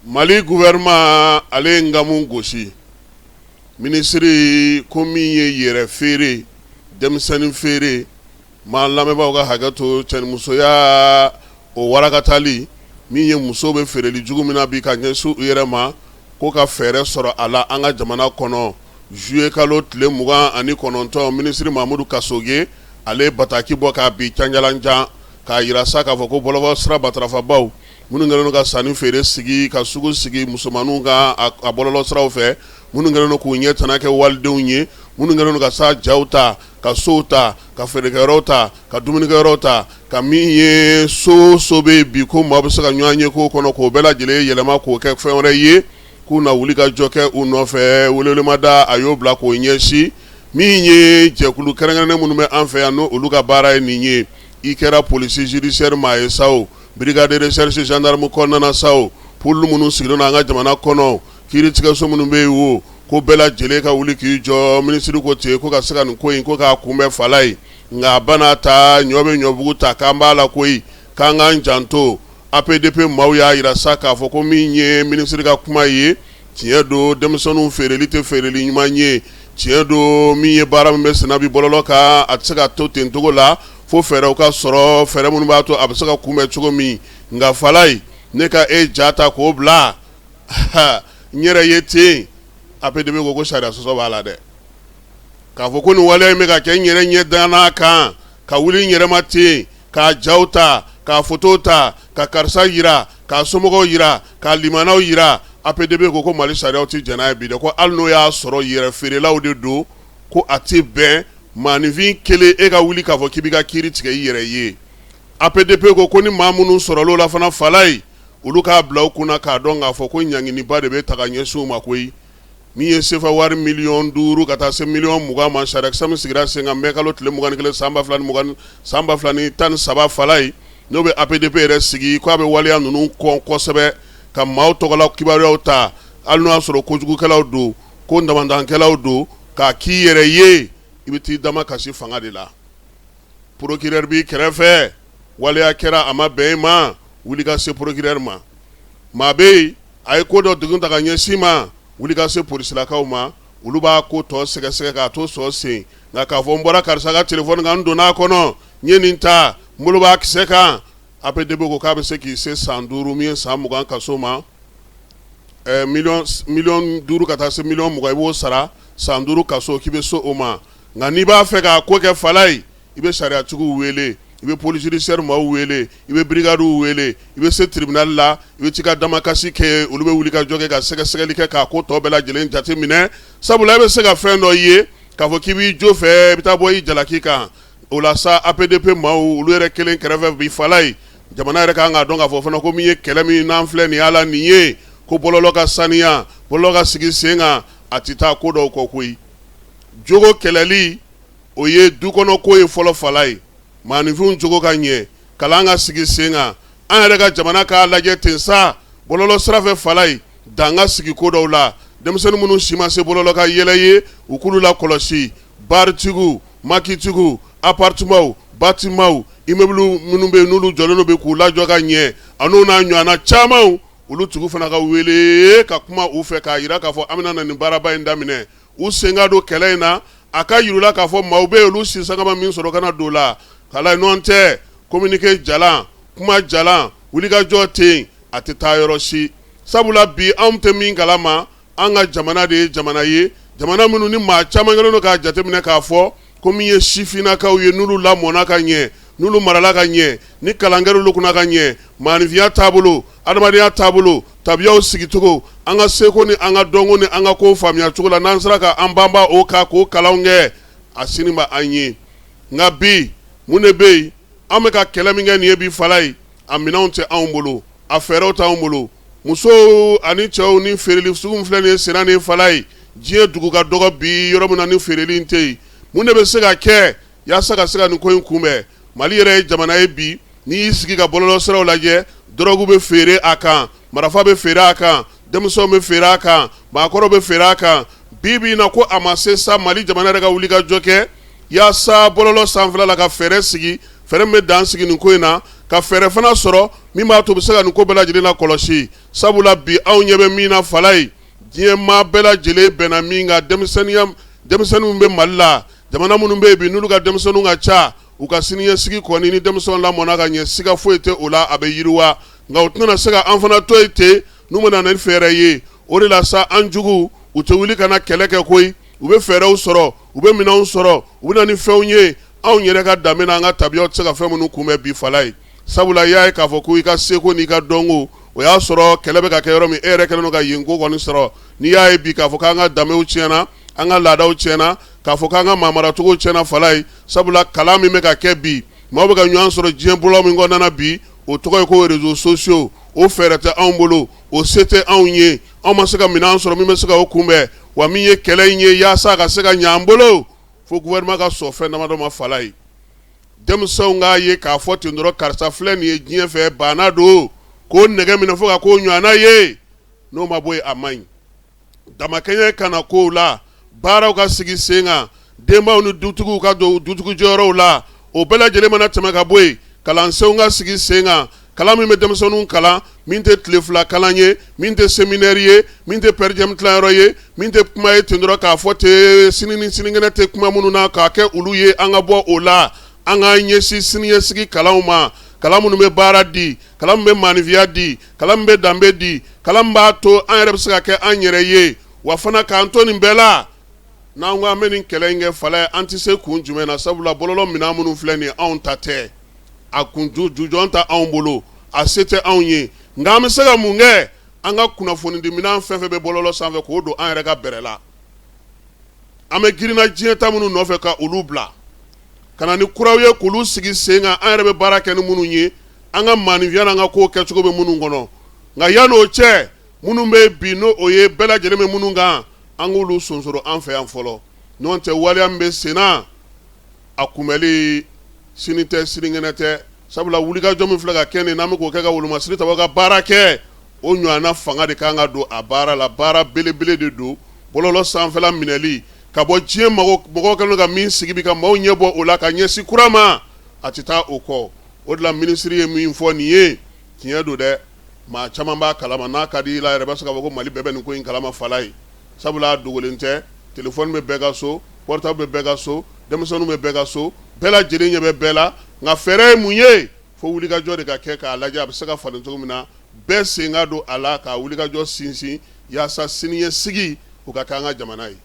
Mali gouvernement ale ye nkamu gosi minisiri ko min ye yɛrɛ feere denmisɛnnin feere maa lamɛnbaaw ka hakɛ to cɛnimusoya o warakatali min ye muso bɛ feereli jugu min na bi ka ɲɛsin u yɛrɛ ma ko ka fɛɛrɛ sɔrɔ a la an ka jamana kɔnɔ juillet kalo tile 29 minisiri Mamudu Kasoge ale ye bataki bɔ k'a bi canjalanjan k'a jira sa k'a fɔ ko bɔlɔlɔ sira batarafabaw minnu kɛlen don ka sanni feere sigi ka sugu sigi musomanninw ka a bɔlɔlɔ siraw fɛ minnu kɛlen don k'u ɲɛ tana kɛ walidenw ye minnu kɛlen don ka sa jaw ta ka sow ta ka feerekɛyɔrɔw ta ka dumunikɛyɔrɔw ta ka min ye so so bɛ bi ko maa bɛ se ka ɲɔgɔn ye ko kɔnɔ k'o bɛɛ lajɛlen yɛlɛma k'o kɛ fɛn wɛrɛ ye k'u na wuli ka jɔ kɛ u nɔfɛ welewelemada a y'o bila k'o ɲɛsin min ye jɛkulu kɛrɛnkɛrɛnnen minnu bɛ an fɛ yan n' olu ka baara ye nin ye i kɛra police judiciaire maa ye sa o brigade de recherche gendarme kɔnɔna sa o pôle minnu sigilen don an ka jamana kɔnɔ kiiritigɛso minnu bɛ yen wo ko bɛɛ lajɛlen ka wuli k'i jɔ minisiri ko ten ko ka se ka nin ko in ko k'a kunbɛn fala ye nka a bana ta ɲɔ bɛ ɲɔbugu ta k'an b'a la koyi k'an k'an janto APDP maaw y'a jira sa k'a fɔ ko min ye minisiri ka kuma ye tiɲɛ don denmisɛnninw feereli tɛ feereli ɲuman ye tiɲɛ don min ye baara min bɛ senna bi bɔlɔlɔ kan a tɛ se ka to ten cogo la fo fɛɛrɛw ka sɔrɔ fɛɛrɛ minnu b'a to a bɛ se ka kunbɛn cogo min nka falayi ne ka e ja ta k'o bila n yɛrɛ ye ten APDP ko sariya sɔsɔ b'a la dɛ k'a fɔ ko nin waleya in bɛ ka kɛ n yɛrɛ ɲɛ danna kan ka wuli n yɛrɛ ma ten k'a jaw ta k'a foto ta ka karisa jira k'a somɔgɔw jira k'a limanaw jira APDP ko Mali sariyaw tɛ jɛn n'a ye bi dɛ ko hali n'o y'a sɔrɔ yɛrɛ feerelaw de don ko a tɛ bɛn maaninfin kelen e ka wuli k'a fɔ k'i b'i ka kiiri tigɛ i yɛrɛ ye APDP ko ni maa minnu sɔrɔla o la fana falayi olu k'a bila u kunna k'a dɔn k'a fɔ ko ɲanginiba de bɛ ta ka ɲɛsin u ma koyi min ye sefa wari miliyɔn 5 ka taa se miliyɔn 20 ma sariyakisɛ min sigira sen kan mɛ kalo tile 21 san 2013 falayi n'o bɛ APDP yɛrɛ sigi k'a bɛ waleya ninnu kɔn kosɛbɛ ka maaw tɔgɔla kibaruyaw ta hali n'o y'a sɔrɔ kojugukɛlaw don ko damandankɛlaw don k'a k'i yɛrɛ ye i bɛ t'i damakasi fanga de la procureur b'i kɛrɛfɛ waleya kɛra a ma bɛn i ma wuli ka se procureur ma maa bɛ yen a ye ko dɔ degun ta ka ɲɛsin ma wuli ka se polisilakaw ma olu b'a ko tɔ sɛgɛsɛgɛ k'a to sɔ sen nka k'a fɔ n bɔra karisa ka téléphone kan n donna a kɔnɔ n ye nin ta n bolo b'a kisɛ kan APDP ko k'a bɛ se k'i se san 5 min ye san 20 kaso ma miliyɔn 5 ka taa se miliyɔn 20 i b'o sara san 5 kaso k'i bɛ se o ma nka n'i b'a fɛ k'a ko kɛ falayi i bɛ sariyatigiw wele i bɛ police judiciaire maaw wele i bɛ brigade wele i bɛ se tribunal la i bɛ t'i ka damakasi kɛ olu bɛ wuli ka jɔ kɛ ka sɛgɛsɛgɛli kɛ k'a ko tɔ bɛɛ lajɛlen jate minɛ sabula i bɛ se ka fɛn dɔ ye k'a fɔ k'i b'i jo fɛ i bɛ taa bɔ i jalaki kan o la sa APDP maaw olu yɛrɛ kelen kɛrɛfɛ bi falayi jamana yɛrɛ kan k'a dɔn k'a fɔ fana ko min ye kɛlɛ min n'an filɛ nin y'a la nin ye ko bɔlɔlɔ ka saniya bɔlɔlɔ ka sigi sen kan a tɛ taa ko dɔw kɔ koyi jogo kɛlɛli o ye du kɔnɔ ko ye fɔlɔ falayi maaninfinw jogo ka ɲɛ kalan ka sigi sen kan an yɛrɛ ka jamana k'a lajɛ ten sa bɔlɔlɔ sira fɛ falayi dan ka sigi ko dɔw la denmisɛnnin minnu si ma se bɔlɔlɔ ka yɛlɛ ye u k'olu lakɔlɔsi baritigiw makitigiw appartementw bâtimentw immeuble minnu bɛ yen n'olu jɔlen don k'u lajɔ ka ɲɛ an'o n'a ɲɔgɔnna camanw olu tigiw fana ka wele ka kuma u fɛ k'a jira k'a fɔ an bɛna na nin baaraba in daminɛ u sen ka don kɛlɛ in na a ka yira u la k'a fɔ maaw bɛ yen olu si sanga ma min sɔrɔ kana don o la kala ɲɔgɔn tɛ communiqué jalan kuma jalan wulikajɔ tɛ yen a tɛ taa yɔrɔ si sabula bi anw tɛ min kalama an ka jamana de ye jamana ye jamana minnu ni maa caman kɛlen don k'a jateminɛ k'a fɔ ko min ye sifinnakaw ye n'olu lamɔna ka ɲɛ n'olu marala ka ɲɛ ni kalan kɛra olu kunna ka ɲɛ maaninfinya taabolo adamadenya taabolo tabiyaw sigicogo an ka seko ni an ka dɔnko ni an ka ko faamuya cogo la n'an sera ka an banba o kan k'o kalanw kɛ a sini ma an ye nka bi mun de bɛ yen an bɛ ka kɛlɛ min kɛ nin ye bi falayi a minɛnw tɛ anw bolo a fɛɛrɛw t'anw bolo musow ani cɛw ni feereli sugu min filɛ nin ye senna nin falayi diɲɛ dugu ka dɔgɔ bi yɔrɔ min na ni feereli in tɛ yen mun de bɛ se ka kɛ yaasa ka se ka nin ko in kunbɛn mali yɛrɛ ye jamana ye bi n'i y'i sigi ka bɔlɔlɔ siraw lajɛ dɔrɔgu bɛ feere a kan marifa bɛ feere a kan denmisɛnw bɛ feere a kan maakɔrɔw bɛ feere a kan bi bi in na ko a ma se sa mali jamana yɛrɛ ka wuli ka jɔ kɛ yaasa bɔlɔlɔ sanfɛla la ka fɛɛrɛ sigi fɛɛrɛ min bɛ dan sigi nin ko in na ka fɛɛrɛ fana sɔrɔ min b'a to u bɛ se ka nin ko bɛɛ lajɛlen na kɔlɔsi. Sabula bi anw ɲɛ bɛ min na Falaye, diɲɛ maa bɛɛ lajɛlen bɛnna min kan, denmisɛnninw bɛ Mali la, jamana minnu bɛ yen bi n'olu ka denmisɛnninw ka ca, u ka siniɲɛsigi kɔni ni denmisɛnw lamɔna ka ɲɛ, siga foyi tɛ o la, a bɛ yiriwa. Nka u tɛna se ka an fana to yen ten n'u ma na ni fɛɛrɛ ye. O de la sa, an jugu u tɛ wuli ka na kɛlɛ kɛ koyi, u bɛ fɛɛrɛw sɔrɔ, u bɛ minɛnw sɔrɔ, u bɛ na ni fɛnw ye anw yɛrɛ ka danbe n'an ka tabiyaw tɛ se ka fɛn minnu kunbɛn bi Falaye. Sabula i y'a ye k'a fɔ ko i ka seko n'i ka dɔnko, o y'a sɔrɔ kɛlɛ bɛ ka kɛ yɔrɔ min, e yɛrɛ kɛlen don ka yen ko kɔni sɔrɔ. N'i y'a ye bi k'a fɔ k'an ka danbew tiɲɛna, an ka laadaw tiɲɛna, k'a fɔ k'an ka maamaracogo tiɲɛna Falaye, sabula kalan min bɛ ka kɛ bi, maaw bɛ ka ɲɔgɔn sɔrɔ diɲɛ bɔlɔn min kɔnɔna na bi, o tɔgɔ ye ko réseaux sociaux. O fɛɛrɛ tɛ anw bolo, o se tɛ anw ye, anw ma se ka minɛn sɔrɔ min bɛ se ka o kunbɛn. Wa min ye kɛlɛ in ye, yaasa a ka se ka ɲɛ an bolo, fo gouvernement ka sɔn fɛn damadɔ ma Falaye. Denmisɛnw k'a ye k'a fɔ ten dɔrɔn, karisa filɛ nin ye diɲɛ fɛ, baana don, k'o nɛgɛ minɛ fo ka k'o ɲɔgɔnna ye, n'o ma bɔ yen, a man ɲi. Damakɛɲɛ kana kow la, baaraw ka sigi sen kan, denbaw ni dutigiw ka don dutigi jɔyɔrɔw la. O bɛɛ lajɛlen mana tɛmɛ ka bɔ yen, kalansenw ka sigi sen kan, kalan min bɛ denmisɛnninw kalan, min tɛ tile fila kalan ye, min tɛ séminaire ye, min tɛ per diem tilayɔrɔ ye, min tɛ kuma ye ten dɔrɔn k'a fɔ ten, sini ni sinikɛnɛ tɛ kuma minnu na k'a kɛ olu ye. An ka bɔ o la, an k'an ɲɛsin siniɲɛsigi kalanw ma, kalan minnu bɛ baara di, kalan min bɛ maaninfinya di, kalan min bɛ danbe di, kalan min b'a to an yɛrɛ bɛ se ka kɛ an yɛrɛ ye. Wa fana k'an to nin bɛɛ la, n'an ko an bɛ nin kɛlɛ in kɛ Falaye, an tɛ se kun jumɛn na? Sabula bɔlɔlɔ minɛn minnu filɛ nin ye, anw ta tɛ, a kun jujɔn tɛ anw bolo, a se tɛ anw ye. Nka an bɛ se ka mun kɛ? An ka kunnafonidi minɛn fɛn fɛn bɛ bɔlɔlɔ sanfɛ, k'o don an yɛrɛ ka bɛrɛ la. An bɛ girinna diɲɛ ta minnu nɔfɛ, ka olu bila ka na ni kuraw ye, k'olu sigi sen kan, an yɛrɛ bɛ baara kɛ ni minnu ye, an ka maaninfinya n'an ka kow kɛcogo bɛ minnu kɔnɔ. Nka yan'o cɛ, minnu bɛ bi n'o o ye bɛɛ lajɛlen bɛ minnu kan, an k'olu sonsoro an fɛ yan fɔlɔ. N'o tɛ, waleya min bɛ sen na, a kunbɛli sini tɛ, sinikɛnɛ tɛ. Sabula wulikajɔ min filɛ ka kɛ nin, n'an bɛ k'o kɛ ka wolomasiri ta ka baara kɛ, o ɲɔgɔnna fanga de kan ka don a baara la. Baara belebele de don, bɔlɔlɔ sanfɛla minɛli ka bɔ diɲɛ mɔgɔw kɛlen ka min sigi bi ka maaw ɲɛ bɔ o la ka ɲɛsin kura ma, a tɛ taa o kɔ. O de la minisiri ye min fɔ nin ye, tiɲɛ don dɛ, maa caman b'a kalama. N'a ka di i la yɛrɛ, i bɛ se k'a fɔ ko Mali bɛɛ bɛ nin ko in kalama Falaye. Sabula a dogolen tɛ, téléphone bɛ bɛɛ ka so, portable bɛ bɛɛ ka so, denmisɛnninw bɛ bɛɛ ka so, bɛɛ lajɛlen ɲɛ bɛ bɛɛ la. Nka fɛɛrɛ ye mun ye? Fo wulikajɔ de ka kɛ k'a lajɛ a bɛ se ka falen cogo min na, bɛɛ sen ka don a la ka wulikajɔ sinsin yaasa siniɲɛsigi o ka kɛ an ka jamana ye.